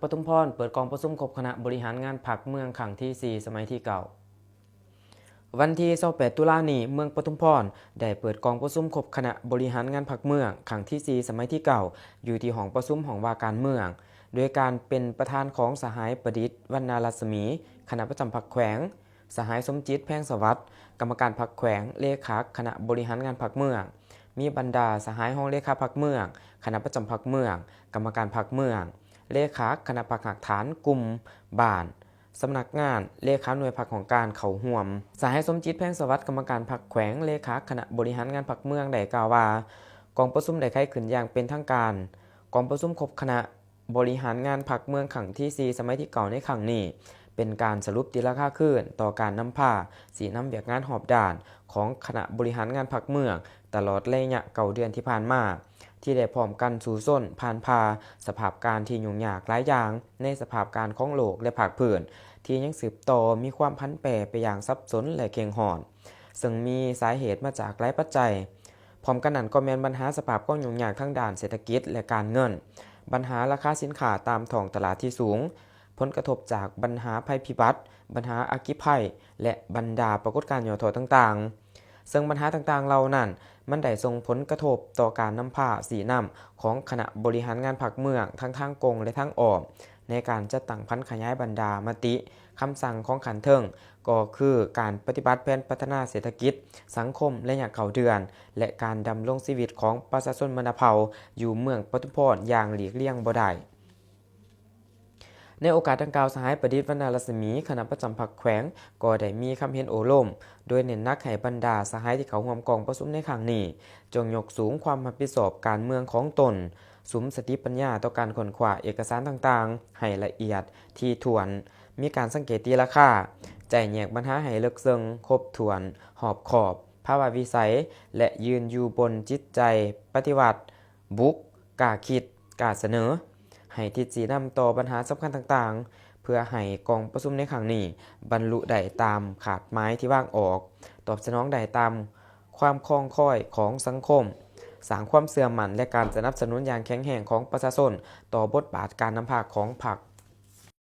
ປະທຸມພອນ ເປີດກອງປະຊຸມຄົບຄະນະບໍລິຫານງານພັກເມືອງຄັ້ງທີສີ່ ສະໄໝທີເກົ້າ. ວັນທີຊາວແປດ ຕຸລານີ້, ເມືອງປະທຸມພອນໄດ້ເປີດກອງປະຊຸມຄົບຄະນະບໍລິຫານງານພັກເມືອງຄັ້ງທີສີ່ ສະໄໝທີເກົ້າ ຢູ່ທີ່ຫ້ອງປະຊຸມຫ້ອງວ່າການເມືອງ ໂດຍການເປັນປະທານຂອງສະຫາຍປະດິດ ວັນນາລັດສະໝີ ຄະນະປະຈຳພັກແຂວງ, ສະຫາຍ ສົມຈິດ ແພງສະຫວັດ ກຳມະການພັກແຂວງ, ເລຂາຄະນະບໍລິຫານງານພັກເມືອງ, ມີບັນດາສະຫາຍຮອງເລຂາພັກເມືອງ, ຄະນະປະຈຳພັກເມືອງ, ກຳມະການພັກເມືອງ, ເລຂາຄະນະພັກຮາກຖານກຸ່ມບ້ານ, ສຳນັກງານ, ເລຂາໜ່ວຍພັກຫ້ອງການເຂົ້າຮ່ວມ. ສະຫາຍ ສົມຈິດ ແພງສະຫວັດ ກຳມະການພັກແຂວງ, ເລຂາຄະນະບໍລິຫານງານພັກເມືອງ ໄດ້ກ່າວວ່າ ກອງປະຊຸມໄດ້ໄຂຂຶ້ນຢ່າງເປັນທາງການ. ກອງປະຊຸມຄົບຄະນະ ບໍລິຫານງານພັກເມືອງຄັ້ງທີສີ່ ສະໄໝທີເກົ້າ ໃນຄັ້ງນີ້ ເປັນການສະຫຼຸບຕີລາຄາຄືນຕໍ່ການນຳພາຊີ້ນຳວຽກງານຮອບດ້ານຂອງຄະນະບໍລິຫານງານພັກເມືອງ ຕະຫຼອດໄລຍະເກົ້າເດືອນທີ່ຜ່ານມາ ທີ່ໄດ້ພ້ອມກັນສູ້ຊົນຜ່ານຜ່າສະພາບການທີ່ຫຍຸ້ງຍາກຫຼາຍຢ່າງ ໃນສະພາບການຂອງໂລກ ແລະ ພາກພື້ນ ທີ່ຍັງສືບຕໍ່ມີຄວາມຜັນແປໄປຢ່າງສັບສົນ ແລະ ເຄັ່ງຮ້ອນ, ເຊິ່ງມີສາເຫດມາຈາກຫຼາຍປັດໄຈ. ພ້ອມກັນນັ້ນກໍແມ່ນບັນຫາສະພາບຄວາມຫຍຸ້ງຍາກທາງດ້ານເສດຖະກິດ ແລະ ການເງິນ, ບັນຫາລາຄາສິນຄ້າຕາມທ້ອງຕະຫຼາດທີ່ສູງ, ຜົນກະທົບຈາກບັນຫາໄພພິບັດ, ບັນຫາອັກຄີໄພ ແລະ ບັນດາປາກົດການຫຍໍ້ທໍ້ຕ່າງໆ. ເຊິ່ງບັນຫາຕ່າງໆເຫຼົ່ານັ້ນ ມັນໄດ້ສົ່ງຜົນກະທົບຕໍ່ການນຳພາຊີ້ນຳຂອງຄະນະບໍລິຫານງານພັກເມືອງ ທັງທາງກົງ ແລະ ທາງອ້ອມ ໃນການຈັດຕັ້ງຜັນຂະຫຍາຍບັນດາມະຕິ ຄຳສັ່ງຂອງຂັ້ນເທິງ ກໍຄືການປະຕິບັດແຜນພັດທະນາເສດຖະກິດ, ສັງຄົມໄລຍະເກົ້າເດືອນ ແລະ ການດຳລົງຊີວິດຂອງປະຊາຊົນບັນດາເຜົ່າຢູ່ເມືອງປະທຸມພອນຢ່າງຫຼີກລ່ຽງບໍ່ໄດ້. ໃນໂອກາດດັ່ງກ່າວ, ສະຫາຍປະດິດ ວັນນາລັດສະໝີ ຄະນະປະຈຳພັກແຂວງ ກໍໄດ້ມີຄຳເຫັນໂອ້ລົມ ໂດຍເນັ້ນໜັກໃຫ້ບັນດາສະຫາຍທີ່ເຂົ້າຮ່ວມກອງປະຊຸມໃນຄັ້ງນີ້ ຈົ່ງຍົກສູງຄວາມຮັບຜິດຊອບການເມືອງຂອງຕົນ, ສຸມສະຕິປັນຍາຕໍ່ການຄົ້ນຄວ້າເອກະສານຕ່າງໆໃຫ້ລະອຽດຖີ່ຖ້ວນ, ມີການສັງເກດຕີລາຄາ, ໄຈ້ແຍກບັນຫາໃຫ້ເລິກເຊິ່ງ, ຄົບຖ້ວນ, ຮອບຄອບ, ພາວະວິໄສ ແລະ ຢືນຢູ່ບົນຈິດໃຈປະຕິວັດ, ບຸກ, ກ້າຄິດ, ກ້າສະເໜີ, ໃຫ້ທິດຊີ້ນຳຕໍ່ບັນຫາສຳຄັນຕ່າງໆ ເພື່ອໃຫ້ກອງປະຊຸມໃນຄັ້ງນີ້ບັນລຸໄດ້ຕາມຄາດໝາຍທີ່ວາງອອກ, ຕອບສະໜອງໄດ້ຕາມຄວາມຄອງຄອຍຂອງສັງຄົມ, ສ້າງຄວາມເຊື່ອໝັ້ນ ແລະ ການສະໜັບສະໜູນຢ່າງແຂງແຮງຂອງປະຊາຊົນຕໍ່ບົດບາດການນຳພາຂອງພັກ